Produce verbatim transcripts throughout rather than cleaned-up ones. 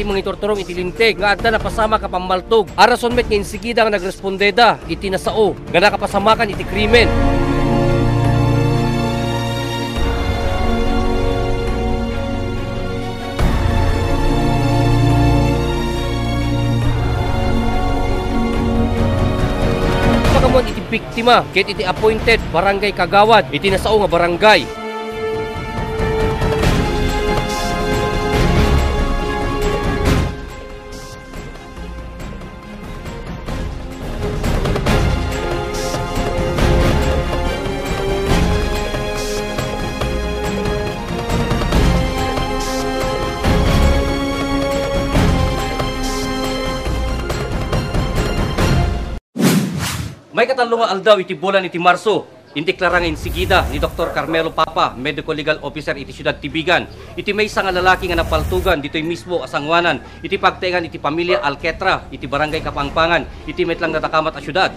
mangiturturong iti linteg nga adda napasamak a pammaltog. A rason met nga insigida nga nagrespondeda iti nasao nga nakapasamakan iti krimen. Pakaammuan iti biktima ket iti appointed barangay kagawad iti nasao nga barangay. Maikatallo nga aldaw iti bulan iti Marso, indeklara nga insigida ni Doktor Carmelo Papa, Medical Legal Officer iti Siudad ti Vigan, iti maysa nga lalaki nga napaltogan ditoy mismo a sangoanan iti pagtaengan iti pamilia Alquetra iti Barangay Kapangpangan iti met lang nadakamat a siudad.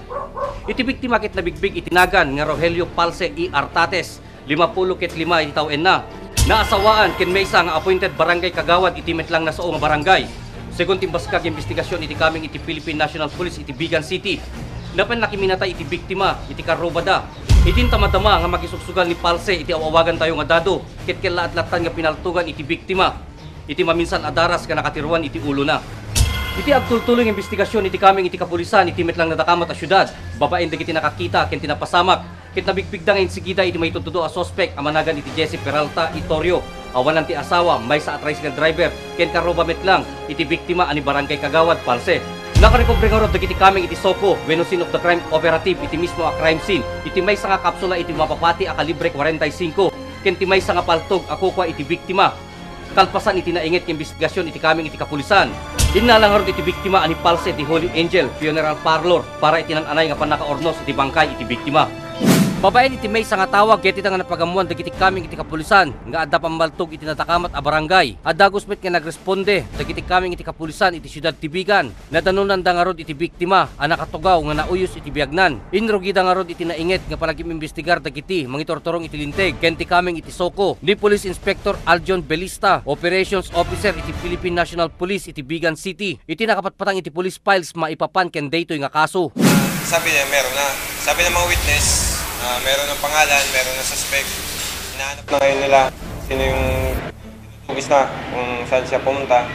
Iti biktima ket nabigbig iti nagan nga Rogelio Palse E. Artates, limapulo ket lima iti tawenna. Naasawaan ken maysa nga appointed barangay kagawad iti met lang nasao nga barangay. Segun ti imbaskag nga imbestigasyon iti kameng iti Philippine National Police iti Vigan City, napan nakiminatay iti biktima iti karrobada. Idin ta madama nga makisugsugal ni Palse iti aw-awagantayo nga Dado ket kellaatlattan nga pinaltogan iti biktima iti maminsan a daras nga nakatiruan iti ulona. Iti agtultuloy nga imbestigasyon iti kameng iti kapulisan iti met lang nadakamat a siudad, babaen dagiti nakakita ken ti napasamak, ket nabigbigda nga insigida iti maitudtudo a suspek a managan iti Jesse Peralta Itorio, awanan ti asawa, maysa a tricycle driver, ken karruba met lang iti biktima a ni Barangay Kagawad Palse. Nakarekobre ngarud dagiti kameng iti SOCO wenno Scene of the Crime Operative iti mismo a crime scene iti maysa nga kapsula iti mapapati a kalibre kwarenta y singko ken ti maysa nga paltog a kukua iti biktima. Kalpasan iti nainget nga imbestigasyon iti kameng iti kapulisan, innala ngarud iti biktima a ni Palse ti Holy Angel Funeral Parlor para iti nan-anay nga pannakaurnos iti bangkay iti biktima. Babaen iti maysa nga tawag ket ita nga napagammoan dagiti kameng iti kapulisan nga adda pammaltog iti nadakamat a barangay. A dagus met nga nagresponde dagiti kameng iti kapulisan iti siudad ti Vigan. Nadanonanda ngarud iti biktima a nakatugaw nga nauyos iti biagnan. Inrugida ngarud iti nainget nga panagimbestigar dagiti mangiturturong iti linteg ken ti kameng iti SOCO ni Police Inspector Aljon Belista, Operations Officer iti Philippine National Police iti Vigan City. Iti nakapatpatang iti police files maipapan ken daytoy nga kaso. Sabi niya, meron na. Sabi ng mga witness, ah, meron ng pangalan, meron ng suspect. Hinahanap na ngayon nila sino yung Tugis na kung saan siya pumunta.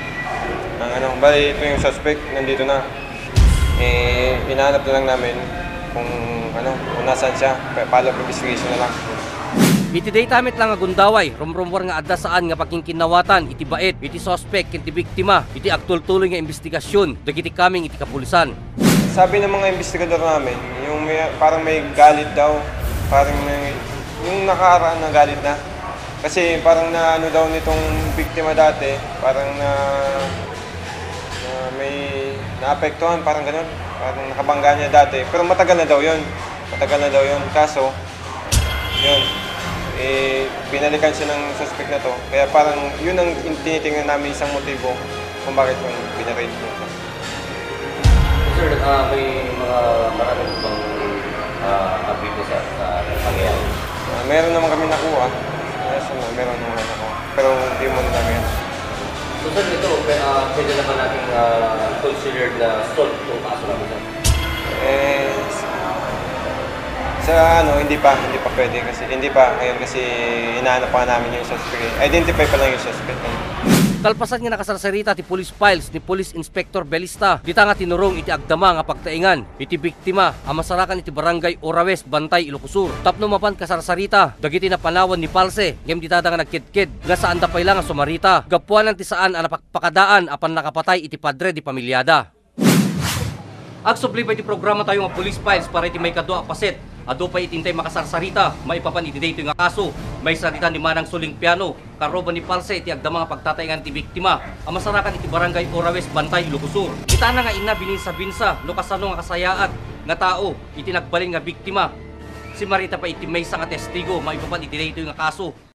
Ang ano, bali ito yung suspect, nandito na. Eh, hinahanap na lang namin kung ano, kung nasaan siya. Pa-, follow up investigation na lang. Iti dayta met lang nga gundaway, rumrumor nga adda saan nga pakingkinnawatan iti baet iti suspect ken ti biktima iti agtultuloy nga imbestigasyon dagiti kameng iti kapulisan. Sabi ng mga investigador namin, yung may, parang may galit daw, parang may, yung nakaaraan na galit na. Kasi parang naano daw nitong biktima dati, parang na, na may naapektuhan, parang ganun. Parang nakabangga niya dati. Pero matagal na daw yun. Matagal na daw yun. Kaso, yun, eh, binalikan siya ng suspect na to. Kaya parang yun ang tinitingnan namin isang motibo kung bakit yung binaril niya. Sir, ah, may mga marami po bang, ah, update, sir, sa pangyayari? Ah, meron naman kami nakuha. Yes, meron naman nakuha. Pero hindi mo na namin. So, sir, ito, pe-, ah, pwede na ba natin, ah, consider na solved itong kaso namin, sir? Eh, sa ano, hindi pa, hindi pa pwede kasi, hindi pa ngayon kasi hinahanap pa namin yung suspect. Identify pa lang yung suspect. Kalpasan nga nakasarsarita ti police files ni Police Inspector Belista, dita nga tinurong iti agdama nga pagtaengan iti biktima a masarakan iti Barangay Orawes, Bantay, Ilocos Sur. Tapno mapan kasarsarita dagiti napanawan ni Palse, ngem dita da nga nagkedked nga saanda pay la nga sumarita gapuanan ti saan a napakpakadaan a pannakapatay iti padre di pamiliada. Agsubli pay ti programa tayo nga Police Files para iti maikadua a paset. Adu pay iti intay makasarsarita maipapan iti daytoy nga kaso. Maysa dita ni Manang Suling Piano, karruba ni Palse iti agdama nga pagtataengan ti biktima a masarakan iti Barangay Orawes, Bantay, Ilocos Sur. Kitana nga inna bininsa-binsa no kasano nga kasayaat nga tao iti nagbalin nga biktima. Simarita pay iti maysa nga testigo maipapan iti daytoy nga kaso.